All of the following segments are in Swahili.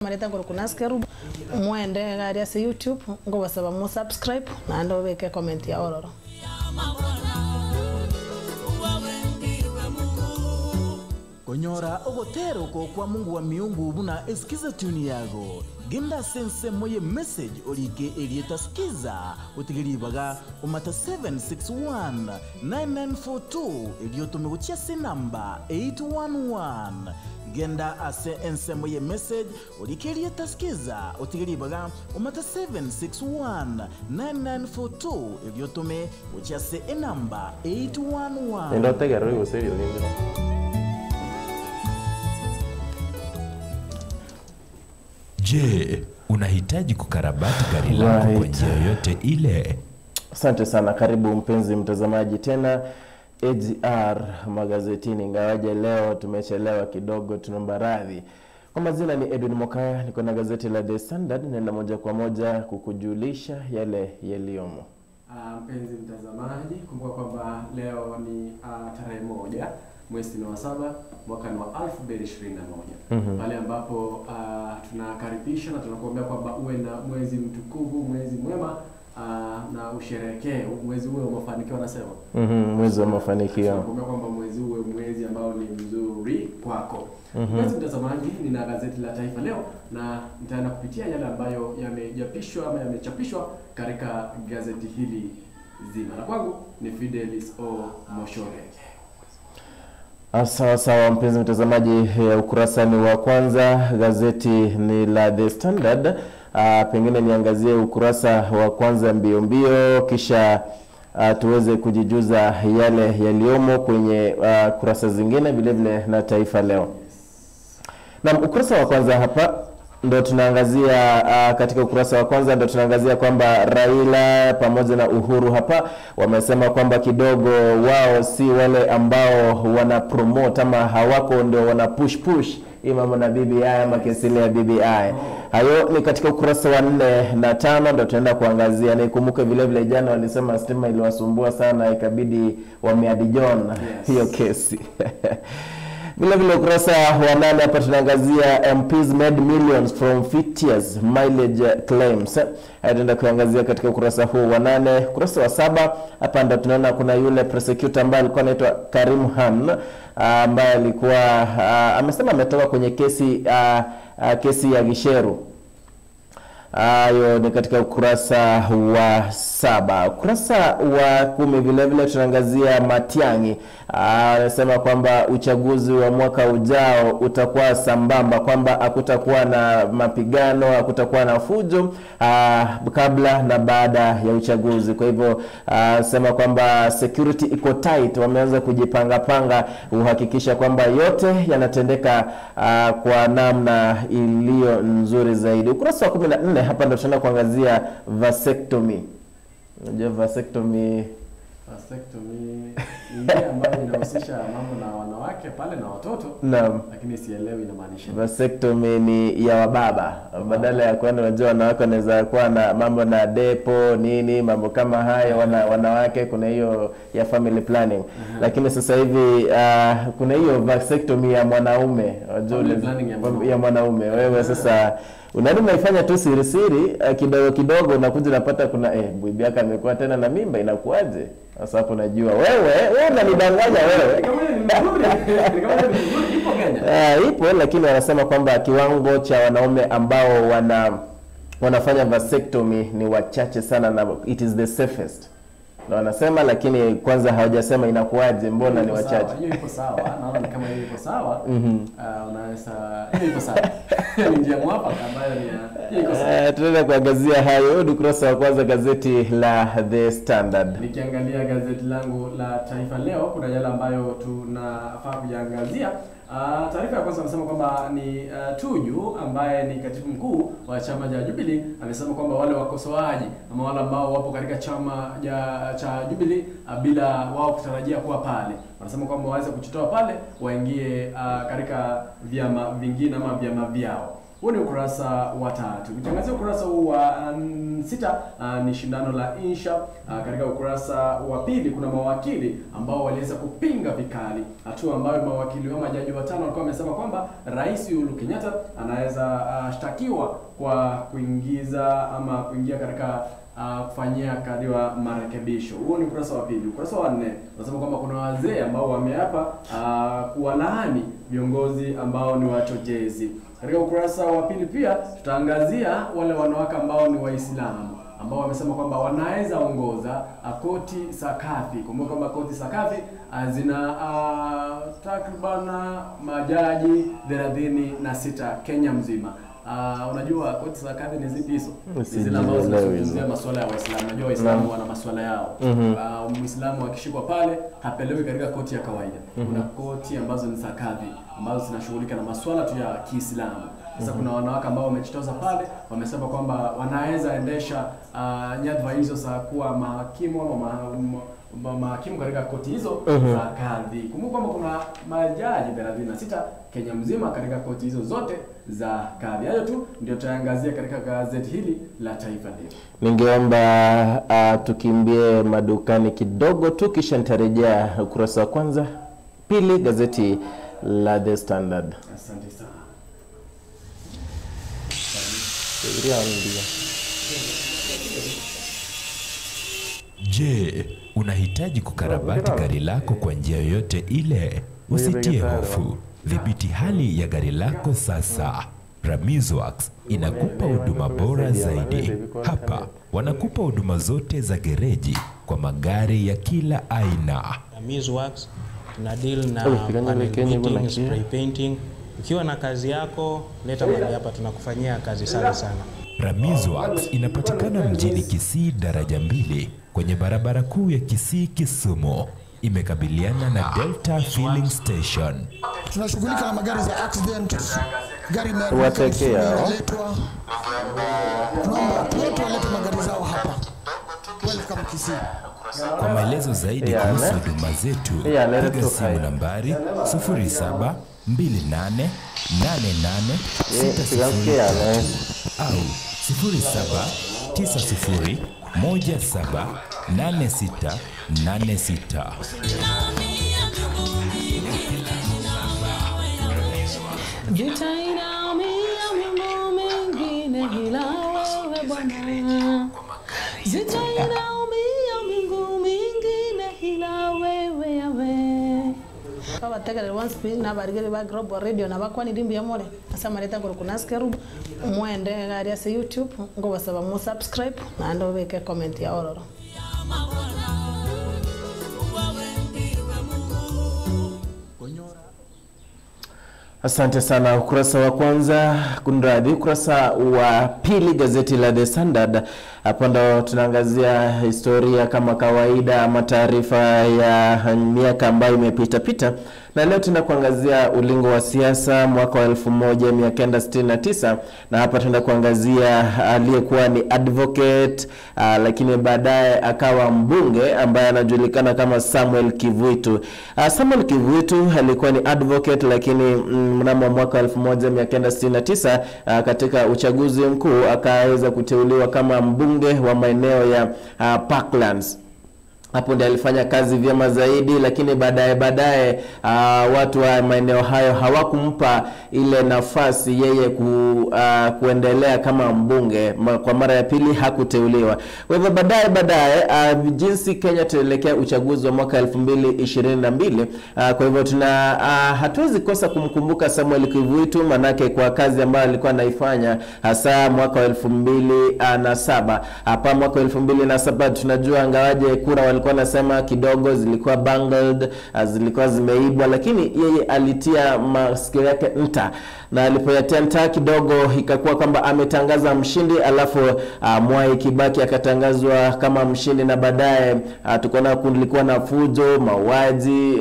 Mareta ngoro kuna skeru mwende gari ase YouTube ngo basaba mu subscribe na ndo beke comment ya ororo. Konyora ogotero ko kwa Mungu wa miungu buna esikiza tuni yago genda sense moye message olike elieta skiza utigiribaga umata 761 9942 eliyotume se namba 811 genda ase ense moye message olike elieta skiza utigiribaga umata 761 9942 eliyotume se namba 811 ndo tegero igo serio nindiro. Je, unahitaji kukarabati gari lako kwa njia yoyote ile? Asante sana, karibu mpenzi mtazamaji tena AGR magazetini. Ingawaje leo tumechelewa kidogo, tunaomba radhi. Kwa majina ni Edwin Mokaya, niko na gazeti la The Standard, naenda moja kwa moja kukujulisha yale yaliyomo. Mpenzi mtazamaji, kumbuka kwamba leo ni tarehe 1 mwezi wa 7 mwaka wa 2021. Pale ambapo tunakaribisha na tunakuambia kwamba uwe na mwezi mtukufu, mwezi mwema, na usherehekee mwezi uwe wa mafanikio, anasema. Mwezi wa mafanikio. Tunakuambia kwamba mwezi uwe mwezi ambao ni mzuri kwako. Mpenzi mtazamaji, nina gazeti la Taifa Leo na nitaenda kupitia yale ambayo yamechapishwa ama yamechapishwa katika gazeti hili zima. Na kwangu ni Fidelis O Moshore. Sawa sawa mpenzi mtazamaji, ukurasa ni wa kwanza, gazeti ni la The Standard. Pengine niangazie ukurasa wa kwanza mbio mbio kisha tuweze kujijuza yale yaliomo kwenye kurasa zingine vile vile na Taifa Leo. Na ukurasa wa kwanza hapa ndo tunaangazia, katika ukurasa wa kwanza ndo tunaangazia kwamba Raila pamoja na Uhuru hapa wamesema kwamba kidogo wao si wale ambao wana promote ama hawako ndio wana push hii mambo na BBI ama kesi ya BBI. Hayo ni katika ukurasa wa 4 na 5 ndo tunaenda kuangazia. Nikumbuke vile vile jana walisema stima iliwasumbua sana ikabidi wameadjourn hiyo kesi. Vile vile ukurasa wa 8 hapa tunaangazia MPs made millions from fictitious mileage claims. Tunaenda kuangazia katika ukurasa huu wa 8. Ukurasa wa 7 hapa ndo tunaona kuna yule prosecutor ambaye alikuwa anaitwa Karim Khan ambaye alikuwa amesema ametoka kwenye kesi kesi ya Gisheru. Hayo ni katika ukurasa wa 7. Ukurasa wa 10 vile vile tunaangazia Matiang'i. Anasema kwamba uchaguzi wa mwaka ujao utakuwa sambamba, kwamba hakutakuwa na mapigano, hakutakuwa na fujo kabla na baada ya uchaguzi. Kwa hivyo anasema kwamba security iko tight, wameanza kujipanga panga uhakikisha kwamba yote yanatendeka kwa namna iliyo nzuri zaidi. Ukurasa wa 14 hapa ndo tunaenda kuangazia vasectomy. Unajua vasectomy? Vasectomy ni ambayo inahusisha mambo na wanawake pale na watoto. Naam. Lakini sielewi inamaanisha. Vasectomy ni ya wababa. Badala ya kwenda, unajua wanawake wanaweza kuwa na mambo na depo nini mambo kama hayo, wanawake kuna hiyo ya family planning. Lakini sasa hivi kuna hiyo vasectomy ya mwanaume. Unajua ya mwanaume. Wewe sasa unani unaifanya tu siri siri kidogo kidogo, unakuja unapata kuna bibi yake amekuwa tena na mimba, inakuaje? Sasa hapo unajua wewe unanidanganya wewe. Ipo Kenya. Ipo, lakini wanasema kwamba kiwango cha wanaume ambao wanafanya vasectomy ni wachache sana na it is the safest. Na wanasema, lakini kwanza hawajasema inakuaje, mbona ni wachache. Hiyo iko sawa, naona ni kama hiyo iko sawa. Unaweza hiyo iko sawa. Ni njia mwafaka ambayo ni iko sawa. Tunaenda kuangazia hayo ni ukurasa wa kwanza gazeti la The Standard. Nikiangalia gazeti langu la Taifa Leo kuna yale ambayo tunafaa kuiangazia. Taarifa ya kwanza anasema kwamba ni Tuju ambaye ni katibu mkuu wa chama cha Jubilee amesema kwamba wale wakosoaji ama wale ambao wapo katika chama cha Jubilee bila wao kutarajia kuwa pale, wanasema kwamba waweze kujitoa pale waingie katika vyama vingine ama vyama vyao. Huu ni ukurasa wa 3. Ukiangazia ukurasa huu wa 6 ni shindano la insha. Katika ukurasa wa 2 kuna mawakili ambao waliweza kupinga vikali hatua ambayo mawakili wa majaji watano walikuwa wamesema kwamba Rais Uhuru Kenyatta anaweza shtakiwa kwa kuingiza ama kuingia katika kufanyia kadiwa marekebisho. Huo ni ukurasa wa 2. Ukurasa wa 4 unasema kwamba kuna wazee ambao wameapa kuwalaani viongozi ambao ni wachochezi. Katika ukurasa wa 2 pia tutaangazia wale wanawake ambao ni Waislamu ambao wamesema kwamba wanaweza ongoza koti sakafi. Kumbuka kwamba koti sakafi zina takriban majaji 36 Kenya mzima. Unajua koti za kadhi ni zipi hizo? Ni zile ambazo zinazungumzia masuala ya Waislamu. Unajua Waislamu wana masuala yao. Muislamu akishikwa pale hapelewi katika koti ya kawaida. Kuna koti ambazo ni za kadhi ambazo zinashughulika na masuala tu ya Kiislamu. Sasa kuna wanawake ambao wamejitoza pale, wamesema kwamba wanaweza endesha nyadhifa hizo za kuwa mahakimu ama mahakimu katika koti hizo za kadhi. Kumbuka kwamba kuna majaji 36 Kenya mzima katika koti hizo zote za kadhi. Hayo tu ndio tutaangazia katika gazeti hili la Taifa Leo. Ningeomba tukimbie madukani kidogo tu kisha nitarejea ukurasa wa kwanza, pili gazeti la The Standard. Asante sana. Je, unahitaji kukarabati gari lako kwa njia yoyote ile? Usitie hofu. Dhibiti hali ya gari lako sasa. Ramizworks inakupa huduma bora zaidi. Hapa wanakupa huduma zote za gereji kwa magari ya kila aina. Ramizworks tuna deal na panel painting, spray painting. Ukiwa na kazi yako, leta mahali hapa, tunakufanyia kazi sana sana. Ramizworks inapatikana mjini Kisii daraja 2 kwenye barabara kuu ya Kisii Kisumu. Imekabiliana na Delta Filling Station. Tunashughulika na magari za accident, gari imeletwa. Tunaomba watu wote walete magari zao hapa. Welcome Kisii. Kwa maelezo zaidi kuhusu huduma zetu, piga simu nambari 0728 88 603 au 0790 178686. Vita inaumia miungu mingine ila wewe Bwana. Vita inaumia miungu mingine ila wewe Yahweh. Kabategere one spin na barigere ba Global Radio na bakwani dimbi ya more. Asa mareta ngoro kunaskeru mwende gari ase YouTube ngo basaba mu subscribe na ndo beke comment ya ororo. Asante sana. Ukurasa wa kwanza, kunradhi, ukurasa wa pili gazeti la The Standard. Hapo ndo tunaangazia historia kama kawaida, ama taarifa ya miaka ambayo imepita pita. Na leo tunakuangazia ulingo wa siasa mwaka wa 1969, na hapa tunaenda kuangazia aliyekuwa ni advocate lakini baadaye akawa mbunge ambaye anajulikana kama Samuel Kivuitu. Samuel Kivuitu alikuwa ni advocate, lakini mnamo mwaka 1969 katika uchaguzi mkuu akaweza kuteuliwa kama mbunge wa maeneo ya Parklands. Hapo ndiye alifanya kazi vyema zaidi, lakini baadaye watu wa maeneo hayo hawakumpa ile nafasi yeye kuendelea kama mbunge. Kwa mara ya pili hakuteuliwa. Kwa hivyo baadaye jinsi Kenya tuelekea uchaguzi wa mwaka 2022, kwa hivyo tuna hatuwezi kosa kumkumbuka Samuel Kivuitu, manake kwa kazi ambayo alikuwa anaifanya hasa mwaka wa 2007. Hapa mwaka 2007 tunajua angawaje kura walikuwa nasema kidogo zilikuwa bungled, zilikuwa zimeibwa, lakini yeye alitia masikio yake nta, na alipoyatia nta kidogo ikakuwa kwamba ametangaza mshindi, alafu Mwai Kibaki akatangazwa kama mshindi, na baadaye tukaona kulikuwa na fujo, mauaji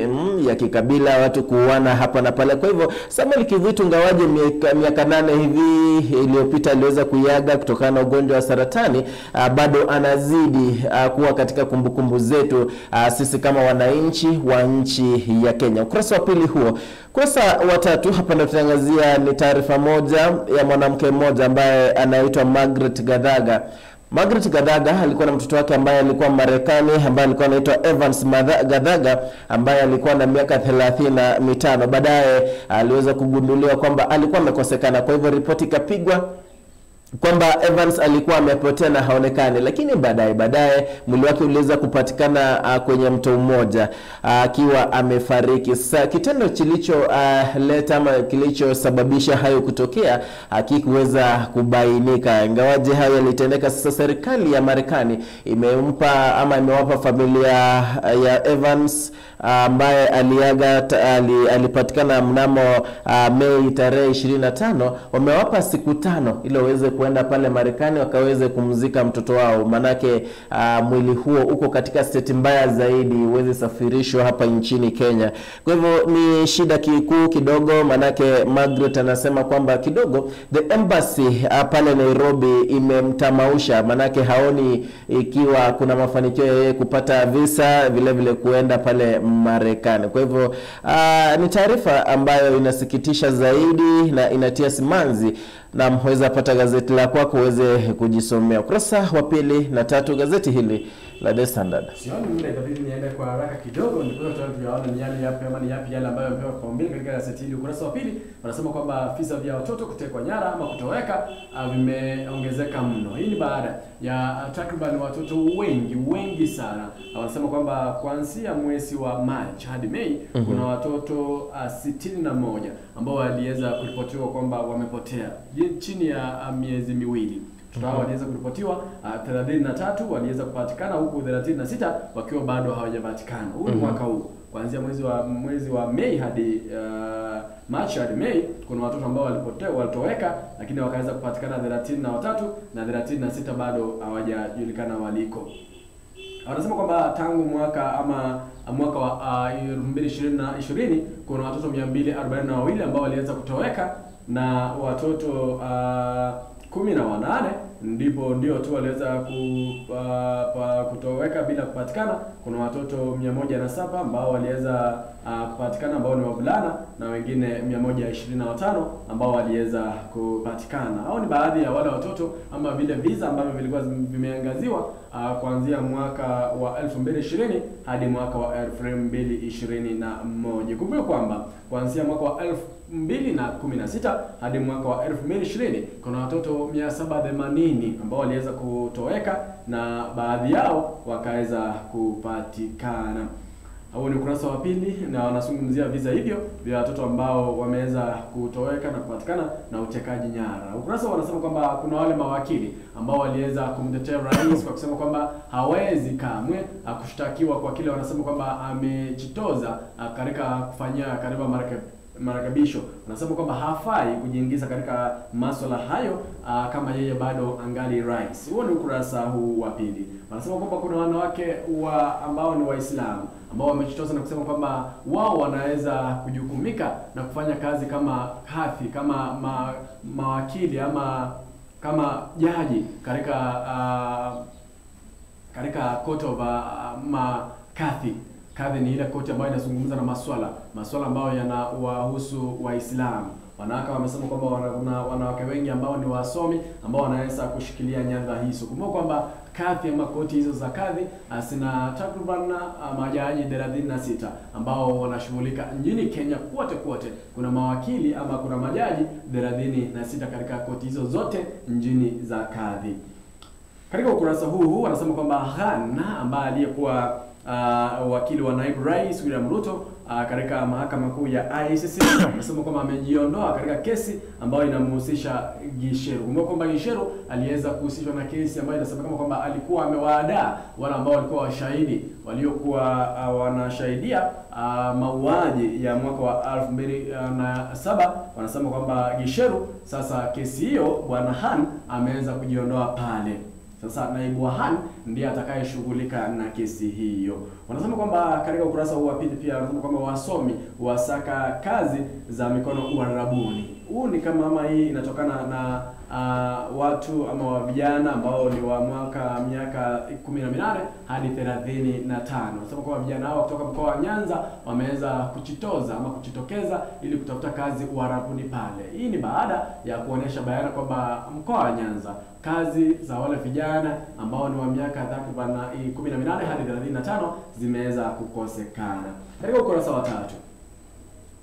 ya kikabila, watu kuuana hapa na pale. Kwa hivyo Samuel Kivuitu ngawaje miaka 8 hivi iliyopita aliweza kuiaga kutokana na ugonjwa wa saratani, bado anazidi kuwa katika kumbukumbu zetu. zetu sisi kama wananchi wa nchi ya Kenya. Ukurasa wa pili huo. Ukurasa wa tatu hapa ndio tunaangazia ni taarifa moja ya mwanamke mmoja ambaye anaitwa Margaret Gathaga. Margaret Gathaga alikuwa na mtoto wake ambaye alikuwa Marekani, ambaye alikuwa anaitwa Evans Gathaga, ambaye alikuwa na miaka 35. Baadaye aliweza kugunduliwa kwamba alikuwa amekosekana. Kwa hivyo ripoti ikapigwa kwamba Evans alikuwa amepotea na haonekani, lakini baadaye mwili wake uliweza kupatikana kwenye mto mmoja akiwa amefariki. Sasa kitendo kilicho leta ama kilichosababisha hayo kutokea hakikuweza kubainika, ingawaje hayo yalitendeka. Sasa serikali ya Marekani imempa ama imewapa familia ya Evans ambaye aliaga alipatikana mnamo Mei tarehe 25, wamewapa siku 5 ili waweze kuenda pale Marekani wakaweze kumzika mtoto wao, manake mwili huo uko katika state mbaya zaidi uweze safirishwa hapa nchini Kenya. Kwa hivyo ni shida kikuu kidogo, manake Margaret anasema kwamba kidogo the embassy pale Nairobi imemtamausha, manake haoni ikiwa kuna mafanikio yeye kupata visa vile vile kuenda pale Marekani. Kwa hivyo ni taarifa ambayo inasikitisha zaidi na inatia simanzi, na mweza pata gazeti la kwako uweze kujisomea ukurasa wa pili na tatu gazeti hili la The Standard. Sioni muda, itabidi niende kwa haraka kidogo ndipo tunaona ni yale yapi ama ni yapi yale ambayo yamepewa kipaumbele katika gazeti hili. Ukurasa wa pili wanasema kwamba visa vya watoto kutekwa nyara ama kutoweka vimeongezeka mno. Hii ni baada ya takriban watoto wengi sana. Wanasema kwamba kuanzia mwezi wa Machi hadi Mei kuna watoto 61 ambao waliweza kuripotiwa kwamba wamepotea chini ya miezi miwili. Watoto waliweza kuripotiwa 33 waliweza kupatikana, huku 36 wakiwa bado hawajapatikana. Huu ni mwaka huu kuanzia mwezi wa Mei hadi Machi hadi Mei, kuna watoto ambao walipotea, walitoweka, lakini wakaweza kupatikana 33 na 36 bado hawajajulikana waliko. Wanasema kwamba tangu mwaka wa 2020 kuna watoto 242 ambao waliweza kutoweka na watoto 18 ndio tu waliweza kutoweka bila kupatikana. Kuna watoto 107 ambao waliweza kupatikana ambao ni wavulana na wengine 125 ambao waliweza kupatikana. Hao ni baadhi ya wale watoto ama vile visa ambavyo vilikuwa vimeangaziwa kuanzia mwaka wa 2020 hadi mwaka wa 2021. Kumbuka kwamba kuanzia mwaka wa 2016 hadi mwaka wa 2020 kuna watoto 780 ambao waliweza kutoweka na baadhi yao wakaweza kupatikana. Huo ni ukurasa wa pili na wanazungumzia visa hivyo vya watoto ambao wameweza kutoweka na kupatikana na utekaji nyara. Ukurasa wanasema kwamba kuna wale mawakili ambao waliweza kumtetea rais kwa kusema kwamba hawezi kamwe kushtakiwa kwa kile wanasema kwamba amejitoza katika kufanyia karibu marekebisho. Wanasema kwamba hafai kujiingiza katika masuala hayo kama yeye bado angali rais. Huo ni ukurasa huu wa pili. Wanasema kwamba kuna wanawake ambao ni Waislamu ambao wamejitoza na kusema kwamba wao wanaweza kujukumika na kufanya kazi kama kadhi, kama mawakili ama kama jaji katika court of makadhi. Kadhi ni ile koti ambayo inazungumza na masuala ambayo yanawahusu Waislamu. Wanawake wamesema kwamba kuna wanawake wengi ambao ni wasomi ambao wanaweza kushikilia nyadhifa hizo. Kumbuka kwamba kadhi ama koti hizo za kadhi zina takriban majaji 36 ambao wanashughulika nchini Kenya kote kote. Kuna mawakili ama kuna majaji 36 katika koti hizo zote nchini za kadhi. Katika ukurasa huu wanasema kwamba Ghana ambaye aliyekuwa wakili wa naibu rais William Ruto katika mahakama kuu ya ICC anasema kwamba amejiondoa katika kesi ambayo inamhusisha Gicheru. Kumbuka kwamba Gicheru aliweza kuhusishwa na kesi ambayo inasemekana kwamba alikuwa amewaadaa wale ambao walikuwa washahidi waliokuwa wanashahidia mauaji ya mwaka wa 2007. Wanasema kwamba Gicheru sasa kesi hiyo bwana Han ameweza kujiondoa pale. Sasa naibu wa Han ndiye atakayeshughulika na kesi hiyo. Wanasema kwamba katika ukurasa huu wa pili pia wanasema kwamba wasomi wasaka kazi za mikono Uarabuni. Huu ni kama ama hii inatokana na watu ama wa vijana ambao ni wa mwaka miaka 18 hadi 35. Nasema kwamba vijana hao kutoka mkoa wa Nyanza wameweza kujitoza ama kujitokeza ili kutafuta kazi Uarabuni pale. Hii ni baada ya kuonesha bayana kwamba mkoa wa Nyanza kazi za wale vijana ambao ni wa miaka takriban 18 hadi 35 zimeweza kukosekana. Katika ukurasa wa 3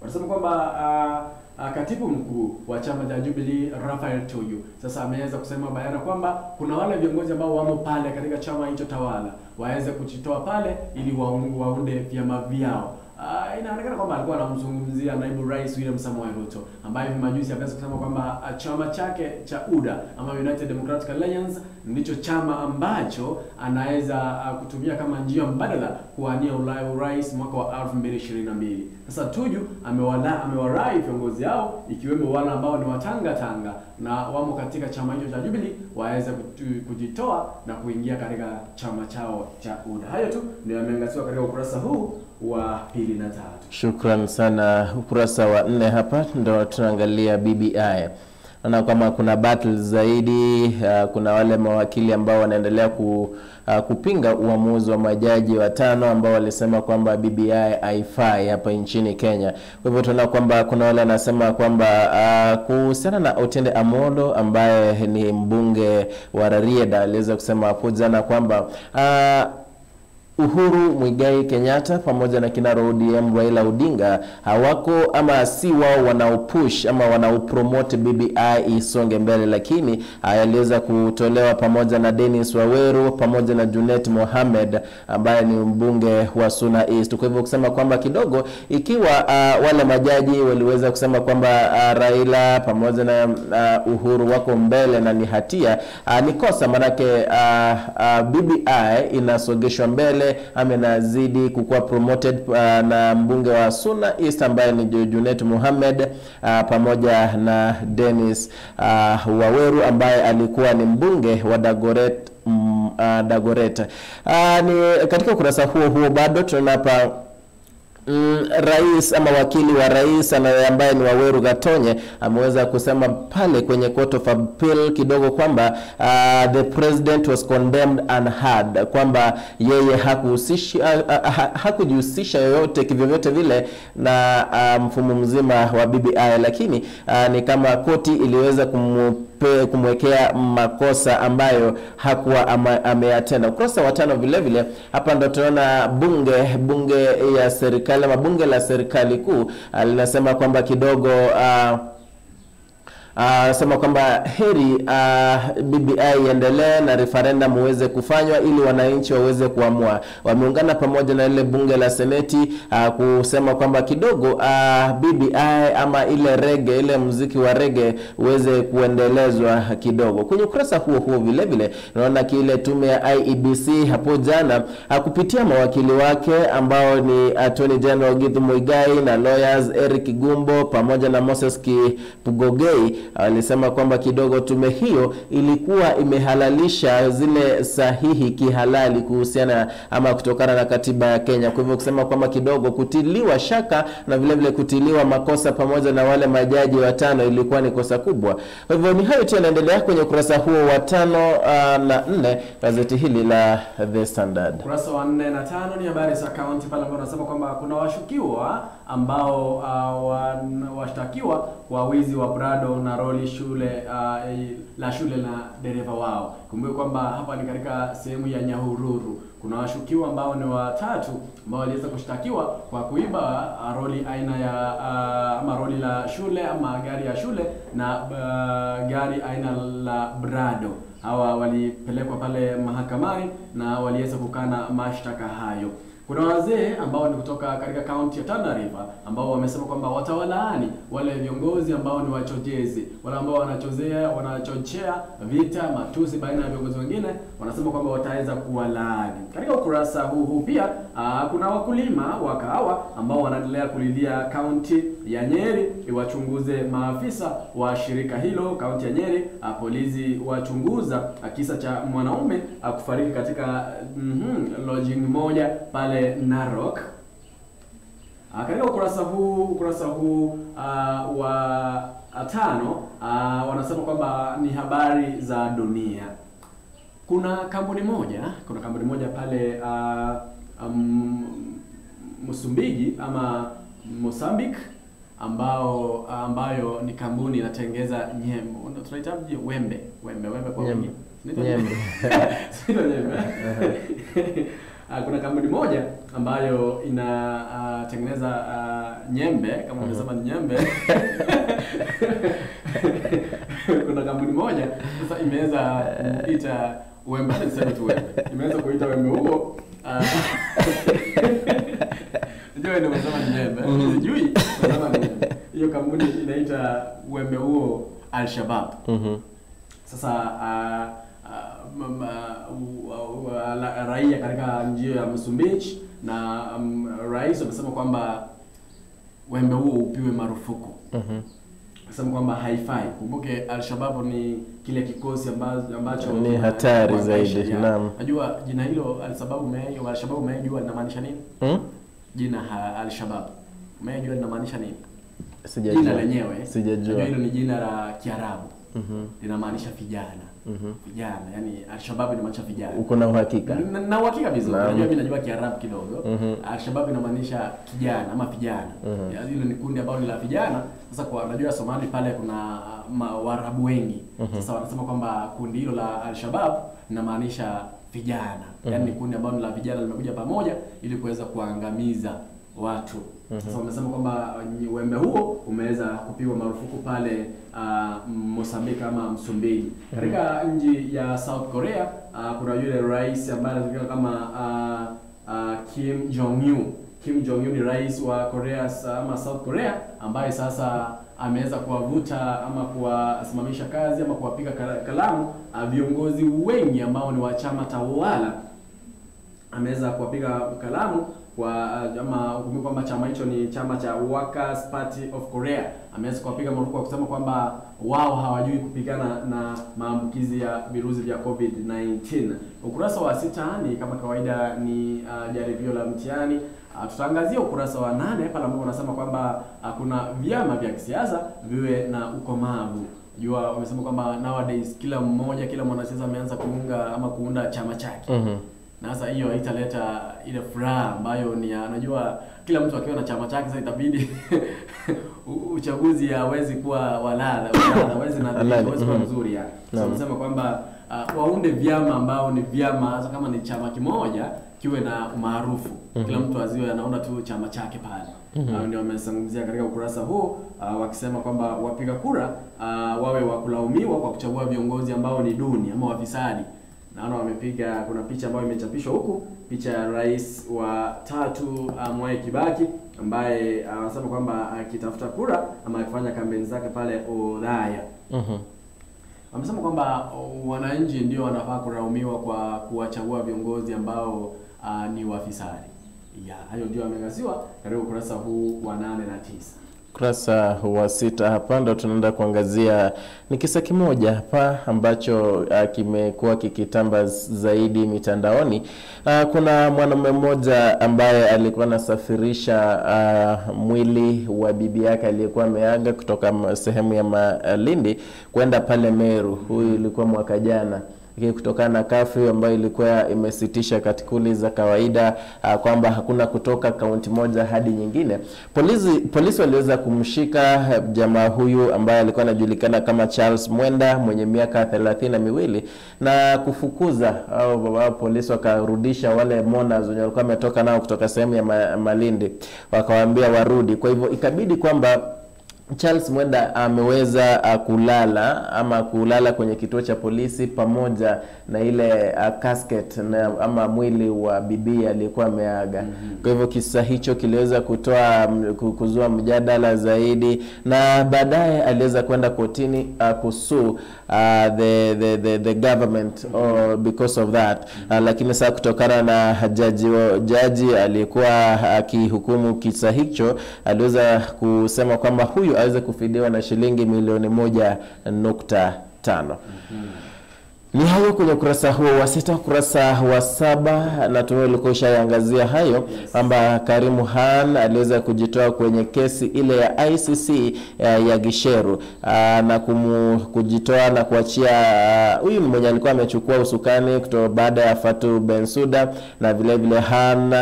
wanasema kwamba katibu mkuu wa chama cha Jubilee Raphael Tuju sasa ameweza kusema bayana kwamba kuna wale viongozi ambao wamo pale katika chama hicho tawala waweze kujitoa pale ili waunde vyama vyao. Inaonekana kwamba alikuwa anamzungumzia naibu rais William Samoei Ruto ambaye hivi majuzi ameweza kusema kwamba chama chake cha UDA ama United Democratic Alliance ndicho chama ambacho anaweza kutumia kama njia mbadala kuwania urais mwaka wa 2022. Sasa Tuju amewarai viongozi hao ikiwemo wale ambao ni watanga tanga na wamo katika chama hicho cha Jubilee waweze kujitoa na kuingia katika chama chao cha UDA. Hayo tu ndio yameangaziwa katika ukurasa huu wa 2 na 3. Shukran sana. Ukurasa wa 4 hapa ndo tunaangalia BBI. Naona kama kuna battle zaidi, kuna wale mawakili ambao wanaendelea kupinga uamuzi wa majaji watano ambao walisema kwamba BBI haifai hapa nchini Kenya. Kwa hivyo tunaona kwamba kuna wale wanasema kwamba kuhusiana na Otiende Amollo ambaye ni mbunge wa Rarieda aliweza kusema hapo jana kwamba Uhuru Muigai Kenyatta pamoja na kinara ODM Raila Odinga hawako ama si wao wanaopush ama wanaopromote BBI isonge mbele, lakini aliweza kutolewa pamoja na Dennis Waweru pamoja na Junet Mohamed ambaye ni mbunge wa Suna East. Kwa hivyo kusema kwamba kidogo ikiwa wale majaji waliweza kusema kwamba Raila pamoja na Uhuru wako mbele na ni hatia, ni kosa, manake BBI inasogeshwa mbele amenazidi kukuwa promoted na mbunge wa Suna East ambaye ni Junet Mohamed pamoja na Dennis Waweru ambaye alikuwa ni mbunge wa Dagoret. Ni katika ukurasa huo huo bado tunaona hapa rais ama wakili wa rais ambaye ni Waweru Gatonye ameweza kusema pale kwenye court of appeal kidogo kwamba the president was condemned unheard, kwamba yeye hakujihusisha yoyote kivyovyote vile na mfumo mzima wa BBI, lakini ni kama koti iliweza kumwekea makosa ambayo hakuwa ameyatenda. Ukurasa wa 5 vile vile hapa ndo tunaona bunge ya serikali ama bunge la serikali kuu linasema kwamba kidogo sema kwamba heri BBI iendelee na referendum uweze kufanywa ili wananchi waweze kuamua. Wameungana pamoja na ile bunge la seneti kusema kwamba kidogo BBI ama ile reggae, ile muziki wa reggae uweze kuendelezwa kidogo. Kwenye ukurasa huo huo vile vile naona kile tume ya IEBC hapo jana kupitia mawakili wake ambao ni Attorney General Githu Muigai na lawyers Eric Gumbo pamoja na Moses Kipugogei alisema kwamba kidogo tume hiyo ilikuwa imehalalisha zile sahihi kihalali kuhusiana ama kutokana na katiba ya Kenya. Kwa hivyo kusema kwamba kidogo kutiliwa shaka na vile vile kutiliwa makosa pamoja na wale majaji watano ilikuwa ni kosa kubwa. Kwa hivyo ni hayo tu yanaendelea kwenye ukurasa huo wa 5 na 4 gazeti hili la The Standard. Ukurasa wa 4 na 5 ni habari za kaunti pale ambapo wanasema kwamba kuna washukiwa ambao washtakiwa kwa wizi wa Prado na roli shule la shule na dereva wao. Kumbuka kwamba hapa ni katika sehemu ya Nyahururu. Kuna washukiwa ambao ni watatu ambao waliweza kushtakiwa kwa kuiba roli aina ya ama roli la shule ama gari ya shule na gari aina la Prado. Hawa walipelekwa pale mahakamani na waliweza kukana mashtaka hayo. Kuna wazee ambao ni kutoka katika kaunti ya Tana River ambao wamesema kwamba watawalaani wale viongozi ambao ni wachochezi, wale ambao wanachochea vita, matusi baina ya viongozi wengine, wanasema kwamba wataweza kuwalaani. Katika ukurasa huu pia kuna wakulima wa kahawa ambao wanaendelea kulilia kaunti ya Nyeri iwachunguze maafisa wa shirika hilo. Kaunti ya Nyeri, polisi wachunguza kisa cha mwanaume kufariki katika lodging moja pale Narok. Katika ukurasa huu wa 5 wanasema kwamba ni habari za dunia. Kuna kampuni moja pale Msumbiji ama Mozambique ambayo ni kampuni inatengeza nyembe. Tunaita wembe kwa wingi. Nyembe. Sio nyembe. Kuna kampuni moja ambayo inatengeneza nyembe, kama ungesema ni nyembe. Kuna kampuni moja sasa imeweza kuita wembe, niseme tu wembe. Imeweza kuita wembe huo. Ndio ndio unasema ni nyembe. Sijui unasema ni nyembe. Hiyo kampuni inaita wembe huo Al-Shabaab. Sasa raia katika nchi ya Msumbiji na rais wamesema kwamba wembe huo upiwe marufuku. Sema kwamba haifai. Kumbuke Al-Shabaab ni kile kikosi ambacho ni hatari zaidi. Naam. Najua jina hilo Al-Shabaab Al-Shabaab umejua linamaanisha nini? Jina Al-Shabaab umejua linamaanisha nini? Sijajua. Jina lenyewe. Sijajua. Hilo ni jina la Kiarabu. Linamaanisha vijana. Vijana, yani Al-Shabaab inamaanisha vijana. Uko na uhakika? Na uhakika vizuri. Unajua mimi najua Kiarabu kidogo. Al-Shabaab inamaanisha kijana ama vijana. Hilo ni kundi ambalo ni la vijana. Sasa kwa najua Somali pale kuna Waarabu wengi. Sasa wanasema kwamba kundi hilo la Al-Shabaab linamaanisha vijana. Yaani ni kundi ambalo la vijana limekuja pamoja ili kuweza kuangamiza watu. Sasa wamesema kwamba wembe huo umeweza kupigwa marufuku pale Mozambique ama Msumbiji. Katika nchi ya South Korea kuna yule rais ambaye anajulikana kama Kim Jong Un. Kim Jong Un ni rais wa Korea ama South Korea ambaye sasa ameweza kuwavuta ama kuwasimamisha kazi ama kuwapiga kalamu viongozi wengi ambao ni wa chama tawala. Ameweza kuwapiga kalamu kwa ama ukumbuke kwamba chama hicho ni chama cha Workers Party of Korea. Ameweza kuwapiga marufuku kwa kusema kwamba wao hawajui kupigana na maambukizi ya virusi vya COVID-19. Ukurasa wa 6 ni kama kawaida ni jaribio la mtihani. Tutaangazia ukurasa wa 8 pale ambapo wanasema kwamba kuna vyama vya kisiasa viwe na ukomavu. Jua wamesema kwamba nowadays kila mmoja, kila mwanasiasa ameanza kuunga ama kuunda chama chake. Na sasa hiyo haitaleta ile furaha ambayo ni anajua kila mtu akiwa na chama chake sasa itabidi uchaguzi hawezi kuwa walala, hawezi na hawezi kuwa mzuri yani. So tunasema kwamba waunde vyama ambao ni vyama hata kama ni chama kimoja kiwe na umaarufu. Kila mtu aziwe anaona tu chama chake pale. Ndio wamezungumzia katika ukurasa huu wakisema kwamba wapiga kura wawe wakulaumiwa kwa kuchagua viongozi ambao ni duni ama wafisadi. Naona wamepiga, kuna picha ambayo imechapishwa huku, picha ya rais wa tatu Mwai Kibaki ambaye anasema kwamba akitafuta kura ama akifanya kampeni zake pale Ulaya. Amesema kwamba wananchi ndio wanafaa kulaumiwa kwa kuwachagua viongozi ambao ni wafisadi. Ya, hayo ndio ameangaziwa katika ukurasa huu wa 8 na 9. Ukurasa wa 6 hapa ndo tunaenda kuangazia ni kisa kimoja hapa ambacho kimekuwa kikitamba zaidi mitandaoni. Kuna mwanamume mmoja ambaye alikuwa anasafirisha mwili wa bibi yake aliyekuwa ameaga kutoka sehemu ya Malindi kwenda pale Meru. Huyu ilikuwa mwaka jana. Kutokana na kafyu ambayo ilikuwa imesitisha katikuli za kawaida kwamba hakuna kutoka kaunti moja hadi nyingine. Polisi waliweza kumshika jamaa huyu ambaye alikuwa anajulikana kama Charles Mwenda mwenye miaka 32 na kufukuza au polisi wakarudisha wale mourners wenye walikuwa wametoka nao kutoka sehemu ya Malindi, wakawaambia warudi. Kwa hivyo ikabidi kwamba Charles Mwenda ameweza kulala ama kulala kwenye kituo cha polisi pamoja na ile casket na, ama mwili wa bibi aliyekuwa ameaga. Kwa hivyo kisa hicho kiliweza kutoa kuzua mjadala zaidi, na baadaye aliweza kwenda kotini kusue the government because of that. Lakini sasa kutokana na jaji aliyekuwa akihukumu kisa hicho aliweza kusema kwamba huyu aweze kufidiwa na shilingi milioni 1.5. Ni hayo kwenye ukurasa huo wa 6. Ukurasa wa 7 natumai ulikuwa ushaangazia hayo kwamba Karimu Khan aliweza kujitoa kwenye kesi ile ya ICC ya Gisheru na kujitoa na kuachia huyu mwenye alikuwa amechukua usukani kutoka baada ya Fatou Bensouda, na vile vile Khan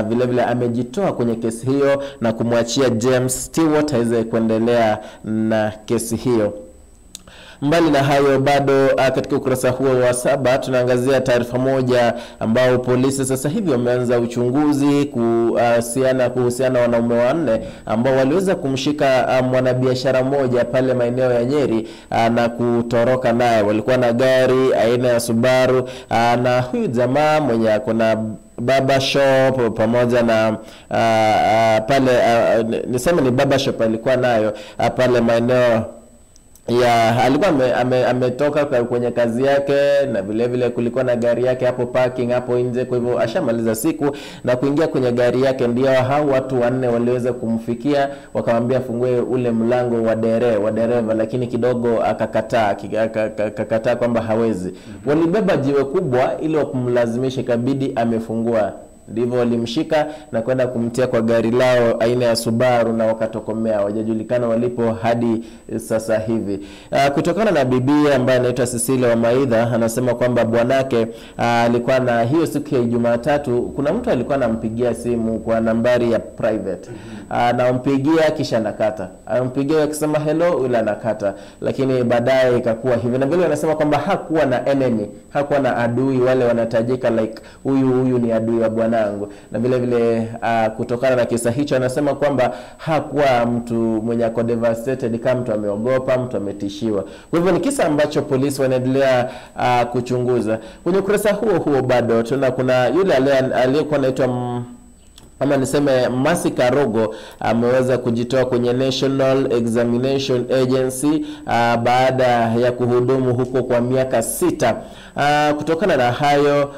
vile vile amejitoa kwenye kesi hiyo na kumwachia James Stewart aweze kuendelea na kesi hiyo. Mbali na hayo bado katika ukurasa huo wa 7 tunaangazia taarifa moja ambao polisi sasa hivi wameanza uchunguzi kuhusiana wanaume wanne ambao waliweza kumshika mwanabiashara mmoja pale maeneo ya Nyeri na kutoroka naye. Walikuwa na gari aina ya Subaru na huyu jamaa mwenye akona baba shop pamoja na pale niseme ni baba shop alikuwa nayo pale maeneo ya alikuwa ametoka kwenye kazi yake, na vile vile kulikuwa na gari yake hapo parking hapo nje. Kwa hivyo ashamaliza siku na kuingia kwenye gari yake, ndio hao watu wanne waliweza kumfikia wakamwambia afungue ule mlango wa dereva, lakini kidogo akakataa kwamba hawezi. Walibeba jiwe kubwa ili kumlazimisha, ikabidi amefungua. Ndivyo walimshika na kwenda kumtia kwa gari lao aina ya Subaru na wakatokomea, hawajajulikana walipo hadi sasa hivi. Kutokana na bibi ambaye anaitwa Cecilia Wamaidha, anasema kwamba bwanake alikuwa na hiyo siku ya Jumatatu kuna mtu alikuwa anampigia simu kwa nambari ya private. Anampigia kisha anakata. Anampigia akisema hello ila anakata. Lakini baadaye ikakuwa hivi. Na vile anasema kwamba hakuwa na enemy, hakuwa na adui wale wanatajika like huyu ni adui wa bwana. Na vile vile kutokana na kisa hicho anasema kwamba hakuwa mtu mwenye ako devastated, kama mtu ameogopa, mtu ametishiwa. Kwa hivyo ni kisa ambacho polisi wanaendelea kuchunguza. Kwenye ukurasa huo huo bado tuna kuna yule aliyekuwa anaitwa ama niseme Mercy Karogo ameweza kujitoa kwenye National Examination Agency baada ya kuhudumu huko kwa miaka 6. Kutokana na hayo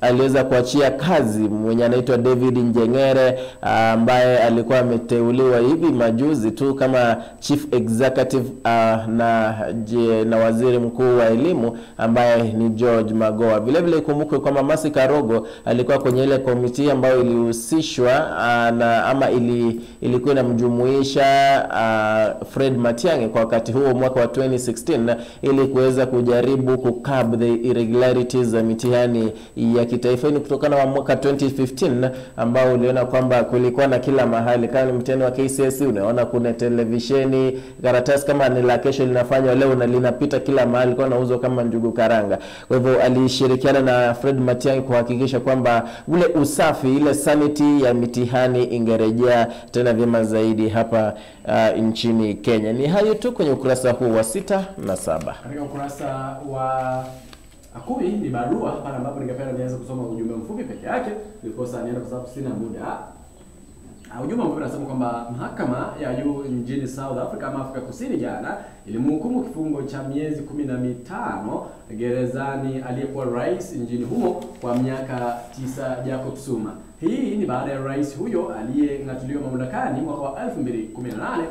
aliweza kuachia kazi mwenye anaitwa David Njengere ambaye alikuwa ameteuliwa hivi majuzi tu kama Chief Executive na Waziri Mkuu wa Elimu ambaye ni George Magoha. Vile vile ikumbukwe kwamba Mercy Karogo alikuwa kwenye ile komiti ambayo ilihusishwa na ama ilikuwa inamjumuisha Fred Matiang'i kwa wakati huo mwaka wa 2016 ili kuweza kujaribu kucurb the irregularities za mitihani ya kitaifa. Ni kutokana na mwaka 2015 ambao uliona kwamba kulikuwa na kila mahali, kama mtihani wa KCSE unaona kuna televisheni, karatasi kama ni la kesho linafanywa leo na linapita kila mahali, kwa nauzwa kama njugu karanga. Kwa hivyo alishirikiana na Fred Matiang'i kuhakikisha kwamba ule usafi, ile sanity ya mitihani ingerejea tena vyema zaidi hapa nchini Kenya. Ni hayo tu kwenye ukurasa huu wa 6 na 7. Katika ukurasa wa 10 ni barua pale ambapo ningependa nianze kusoma ujumbe mfupi peke yake, nilikosa nienda kwa sababu sina muda. Ujumbe mfupi unasema kwamba mahakama ya juu nchini South Africa ama Afrika Kusini jana ilimhukumu kifungo cha miezi 15 gerezani aliyekuwa rais nchini humo kwa miaka 9 Jacob Zuma. Hii ni baada ya rais huyo aliyeng'atuliwa mamlakani mwaka wa 2018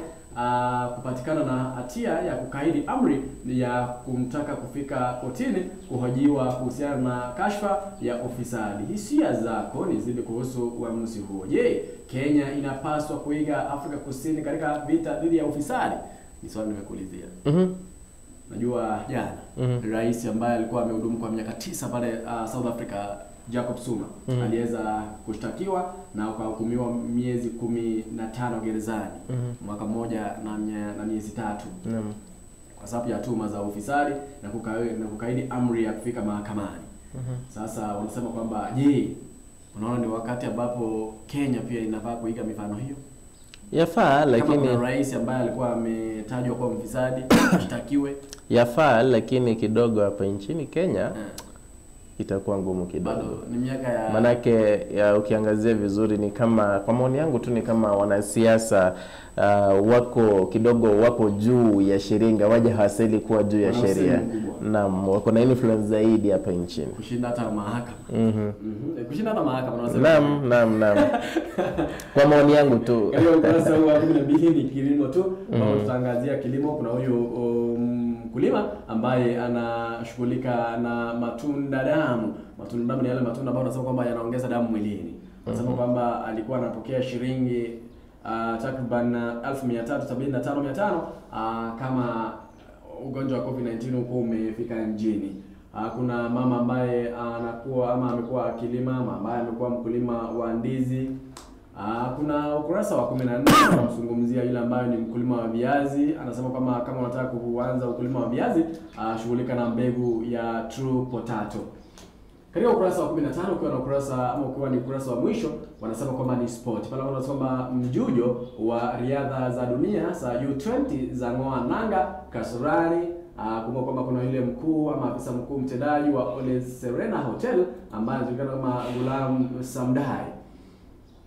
kupatikana na hatia ya kukaidi amri ya kumtaka kufika kotini kuhojiwa kuhusiana na kashfa ya ufisadi. Hisia zako ni zipi kuhusu uamuzi huo? Je, Kenya inapaswa kuiga Afrika Kusini katika vita dhidi ya ufisadi? Ni swali nimekuulizia. Najua jana rais ambaye alikuwa amehudumu kwa miaka 9 pale South Africa, Jacob Zuma, aliweza kushtakiwa na kuhukumiwa miezi 15 gerezani, mwaka mmoja na miezi 3, kwa sababu ya tuhuma za ufisadi na kukaidi amri ya kufika mahakamani. Sasa wanasema kwamba je, unaona ni wakati ambapo Kenya pia inafaa kuiga mifano hiyo? Yafaa, lakini kama rais ambaye alikuwa ametajwa kuwa mfisadi ashtakiwe. Yafaa, lakini kidogo hapa nchini Kenya itakuwa ngumu kidogo. Bado ni miaka ya manake ya ukiangazia vizuri ni kama, kwa maoni yangu tu, ni kama wanasiasa wako kidogo wako juu ya sheria, waje hawaseli kuwa juu ya sheria. Naam, wako na influence zaidi hapa nchini kushinda hata mahakama. Kushinda hata mahakama unasema. Naam, naam. Kwa maoni yangu tu. Katika ukurasa wa 12 ni kilimo tu, ambapo tutaangazia kilimo. Kuna huyu mkulima ambaye anashughulika na matunda damu. Matunda damu ni yale matunda ambayo wanasema kwamba yanaongeza damu mwilini. Wanasema kwamba alikuwa anapokea shilingi takriban 375,500 kama ugonjwa wa COVID-19 uko umefika mjini. Kuna mama ambaye anakuwa ama amekuwa akilima, mama ambaye amekuwa mkulima wa ndizi. Kuna ukurasa wa 14 unamzungumzia yule ambaye ni mkulima wa viazi. Anasema kama unataka kuanza ukulima wa viazi, shughulika na mbegu ya True Potato. Katika ukurasa wa 15 ukiwa na ukurasa ama ukiwa ni ukurasa wa mwisho, wanasema kwamba ni sport. Pale wanasema kwamba mjujo wa riadha za dunia za U20 za ngoa nanga Kasarani. Kumbuka kwamba kuna yule mkuu ama afisa mkuu mtendaji wa Ole Serena Hotel ambaye anajulikana kama Gulam Samdai.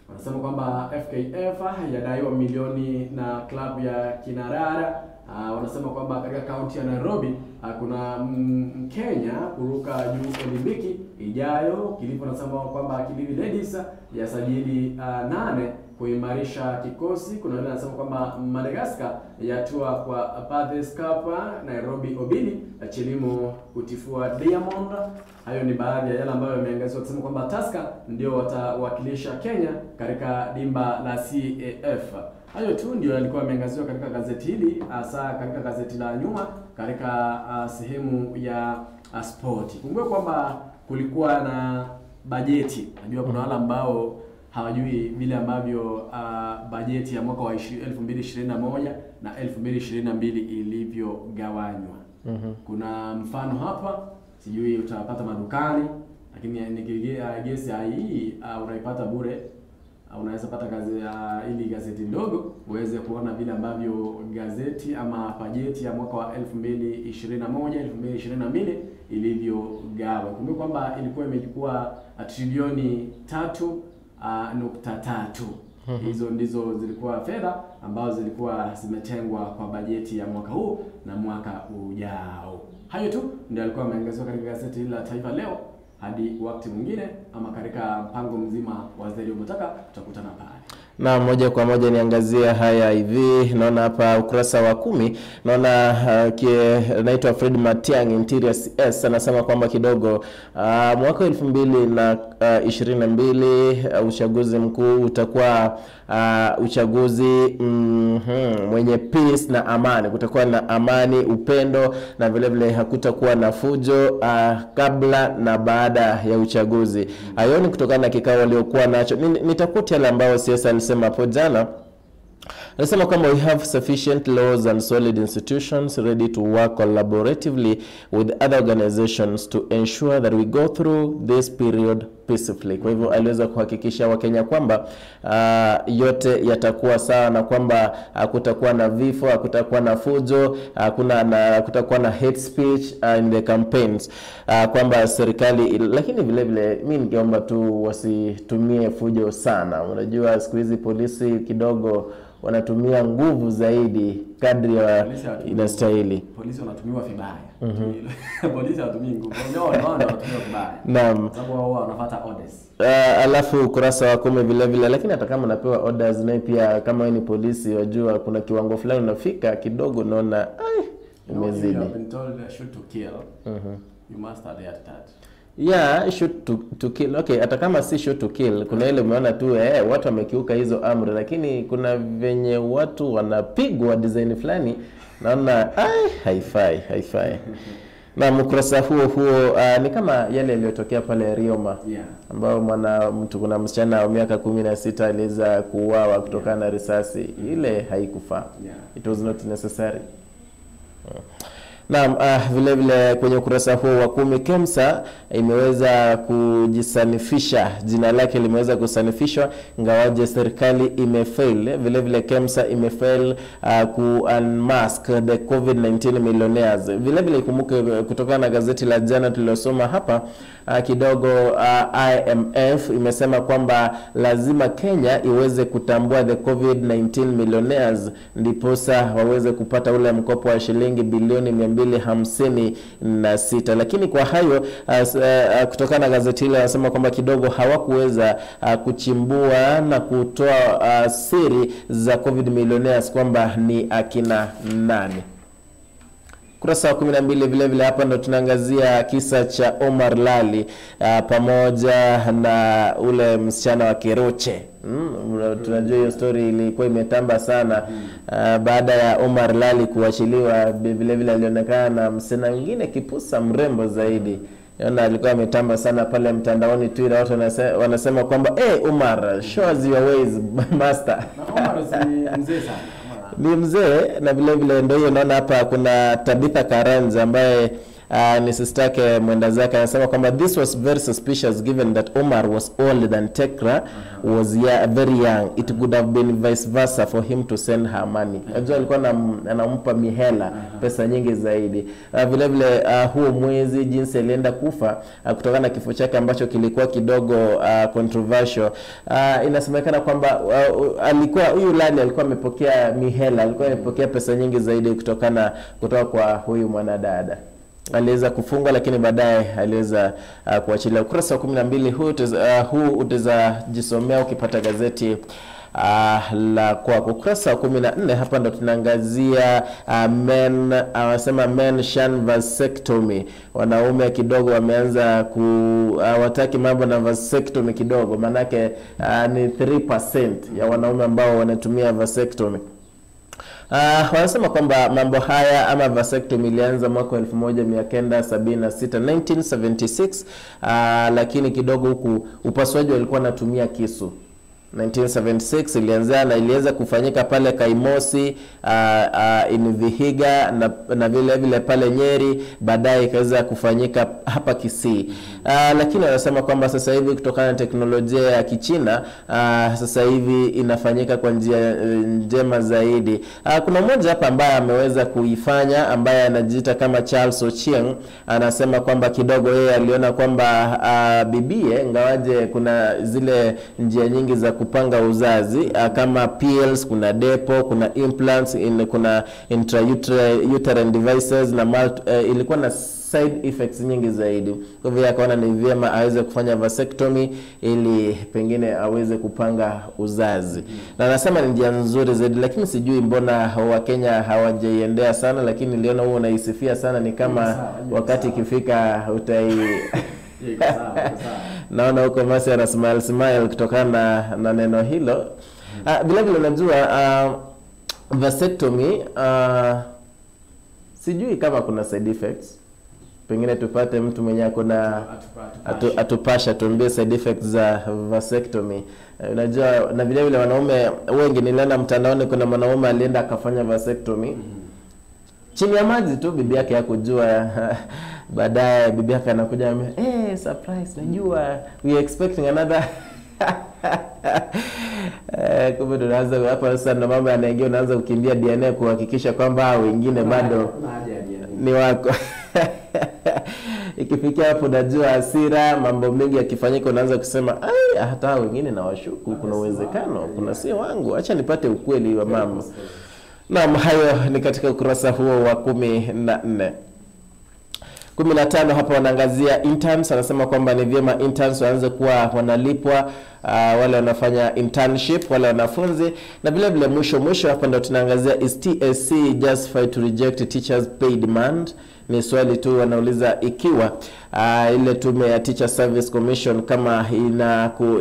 Wanasema kwamba FKF yadaiwa milioni na klabu ya Kinarara. Wanasema kwamba katika kaunti ya Nairobi kuna Mkenya kuruka juu Olimpiki ijayo. Kilipo nasema kwamba Kilifi Ladies yasajili 8 kuimarisha kikosi. Kuna wale wanasema kwamba Madagascar yatua kwa Pathés Cup, Nairobi Obili Chilimo kutifua Diamond. Hayo ni baadhi ya yale ambayo yameangaziwa, kusema kwamba Tusker ndio watawakilisha Kenya katika dimba la CAF. Hayo tu ndio yalikuwa yameangaziwa katika gazeti hili, hasa katika gazeti la nyuma katika sehemu ya sport. Kumbuka kwamba kulikuwa na bajeti. Najua kuna wale ambao hawajui vile ambavyo bajeti ya mwaka wa 2021 na 2022 ilivyogawanywa. Kuna mfano hapa, sijui utapata madukani, lakini nikigesi hii unaipata bure. Unaweza pata kazi ili gazeti ndogo uweze kuona vile ambavyo gazeti ama bajeti ya mwaka wa 2021 2022 ilivyogawa. Kumbuka kwamba ilikuwa imechukua trilioni 3.3. Hizo ndizo zilikuwa fedha ambazo zilikuwa zimetengwa kwa bajeti ya mwaka huu na mwaka ujao. Hayo tu ndio alikuwa ameangaziwa katika gazeti hili la Taifa Leo. Hadi wakati mwingine ama katika mpango mzima wa Zaidi Umotaka, tutakutana pale. Na moja kwa moja niangazie haya hivi. Naona hapa ukurasa wa 10, naona naitwa Fred Matiang'i Interior CS anasema kwamba kidogo mwaka 2022 uchaguzi mkuu utakuwa uchaguzi mwenye peace na amani. Kutakuwa na amani, upendo na vile vile hakutakuwa na fujo kabla na baada ya uchaguzi. Hayo ni kutokana na kikao waliokuwa nacho. Nitakutia yale ambao CS alisema hapo jana. Anasema kwamba we have sufficient laws and solid institutions ready to work collaboratively with other organizations to ensure that we go through this period peacefully. Kwa hivyo aliweza kuhakikisha Wakenya kwamba yote yatakuwa sawa na kwamba hakutakuwa na vifo, hakutakuwa na fujo, hakutakuwa na hate speech in the campaigns, kwamba serikali. Lakini vile vile mimi ningeomba tu wasitumie fujo sana. Unajua siku hizi polisi kidogo wanatumia nguvu zaidi kadri ya inastahili. Polisi wanatumiwa vibaya. Polisi hawatumii nguvu. Wao wanatumiwa vibaya. Naam. Sababu wao wanafuata orders. Alafu ukurasa wa 10 vile vile, lakini hata kama unapewa orders na pia kama wewe ni polisi wajua kuna kiwango fulani unafika kidogo unaona ai umezidi. You have been told shoot to kill. You must adhere to that. Yeah, shoot to kill. Okay, hata kama si shoot to kill, kuna ile umeona tu watu wamekiuka hizo amri, lakini kuna venye watu wanapigwa design fulani naona ai haifai. Na mkurasa huo huo ni kama yale yaliyotokea pale Rioma, ambao mtu kuna msichana wa miaka 16 aliweza kuuawa kutokana na risasi. Ile haikufaa. It was not necessary. Naam, vile vile kwenye ukurasa huo wa 10, KEMSA imeweza kujisanifisha, jina lake limeweza kusanifishwa ingawaje serikali imefail. Vile vile KEMSA imefail ku unmask the COVID-19 millionaires. Vile vile ikumbuke kutokana na gazeti la jana tulilosoma hapa kidogo, IMF imesema kwamba lazima Kenya iweze kutambua the COVID-19 millionaires ndiposa waweze kupata ule mkopo wa shilingi bilioni 256. Lakini kwa hayo kutokana na gazeti hilo wanasema kwamba kidogo hawakuweza kuchimbua na kutoa siri za COVID millionaires kwamba ni akina nani. Kurasa wa 12 vile vile hapa ndo tunaangazia kisa cha Omar Lali pamoja na ule msichana wa Keroche. Tunajua hiyo story ilikuwa imetamba sana baada ya Omar Lali kuachiliwa. Vile vile alionekana na msichana mwingine kipusa mrembo zaidi. Naona alikuwa ametamba sana pale mtandaoni Twitter, watu wanasema kwamba hey, Omar, show us your ways master. Na Omar si mzee sana. Ni mzee, na vile vile ndio hiyo naona hapa kuna Tabitha Karanza ambaye ni sister yake mwenda zake, anasema kwamba this was very suspicious given that Omar was older than Tekra was very young. It could have been vice versa for him to send her money. Unajua alikuwa anampa mihela, pesa nyingi zaidi. Vile vile huo mwezi jinsi alienda kufa kutokana na kifo chake ambacho kilikuwa kidogo controversial. Inasemekana kwamba alikuwa huyu Lali alikuwa amepokea mihela, alikuwa amepokea pesa nyingi zaidi kutoka kwa huyu mwanadada. Aliweza kufungwa lakini baadaye aliweza kuachilia. Ukurasa wa 12 huu utaweza jisomea ukipata gazeti la kwako. Ukurasa wa 14 hapa ndo tunaangazia men, wanasema men shun vasectomy. Wanaume kidogo wameanza wataki mambo na vasectomy kidogo, manake ni 3% ya wanaume ambao wanatumia vasectomy. Wanasema kwamba mambo haya ama vasectomy ilianza mwaka 1976 1976, lakini kidogo huku upasuaji walikuwa wanatumia kisu. 1976 ilianza na ilianza kufanyika pale Kaimosi, in Vihiga na vile vile pale Nyeri, baadaye ikaweza kufanyika hapa Kisii. Lakini wanasema kwamba sasa hivi kutokana na teknolojia ya Kichina, sasa hivi inafanyika kwa njia njema zaidi. Kuna mmoja hapa ambaye ameweza kuifanya ambaye anajiita kama Charles Ochieng, anasema kwamba kidogo yeye aliona kwamba bibie, ingawaje kuna zile njia nyingi za kupanga uzazi kama pills, kuna depo, kuna implants, kuna intrauterine devices na ilikuwa na side effects nyingi zaidi. Kwa hivyo akaona ni vyema aweze kufanya vasectomy ili pengine aweze kupanga uzazi. Na anasema ni njia nzuri zaidi, lakini sijui mbona Wakenya hawajaiendea sana, lakini niliona huo unaisifia sana, ni kama wakati ikifika utai naona huko Masi ana smile smile kutokana na neno hilo. Bila vile unajua vasectomy, sijui kama kuna side effects. Pengine tupate mtu mwenye akona atupasha tuambie side effects za vasectomy. Unajua, na vile vile wanaume wengi niliona mtandaoni kuna mwanaume alienda akafanya vasectomy chini ya maji tu, bibi yake hakujua. Baadaye bibi yake anakuja anambia, "Hey, surprise, najua we are expecting another." Kumbe tunaanza hapa sasa, ndo mambo yanaingia, unaanza kukimbia DNA kuhakikisha kwamba wengine bado ni wako. Ikifikia hapo unajua hasira, mambo mengi yakifanyika unaanza kusema, "Ai, hata wengine na washuku, kuna uwezekano, kuna si wangu, acha nipate ukweli wa mambo." Naam, hayo ni katika ukurasa huo wa 14. 15 hapa wanaangazia interns, anasema kwamba ni vyema interns waanze kuwa wanalipwa, wale wanafanya internship, wale wanafunzi. Na vile vile mwisho hapa ndio tunaangazia is TSC justified to reject teachers pay demand. Ni swali tu wanauliza ikiwa ile tume ya Teacher Service Commission kama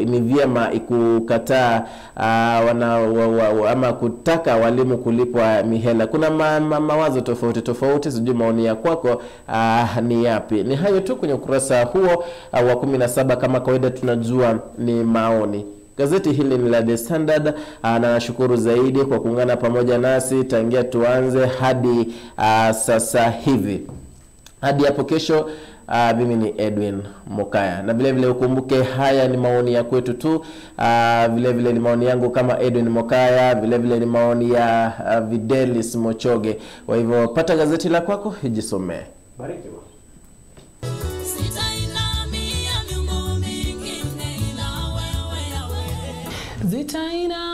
ni vyema ikukataa ama kutaka walimu kulipwa mihela. Kuna mawazo tofauti tofauti, sijui maoni ya kwako ni yapi. Ni hayo tu kwenye ukurasa huo wa 17. Kama kawaida tunajua ni maoni. Gazeti hili ni la The Standard, na nashukuru zaidi kwa kuungana pamoja nasi tangia tuanze hadi sasa hivi. Hadi hapo kesho. Mimi ni Edwin Mokaya. Na vile vile ukumbuke haya ni maoni ya kwetu tu. Vile vile ni maoni yangu kama Edwin Mokaya, vile vile ni maoni ya Videlis Mochoge. Kwa hivyo pata gazeti la kwako, jisomee. Barikiwa. Zitainamia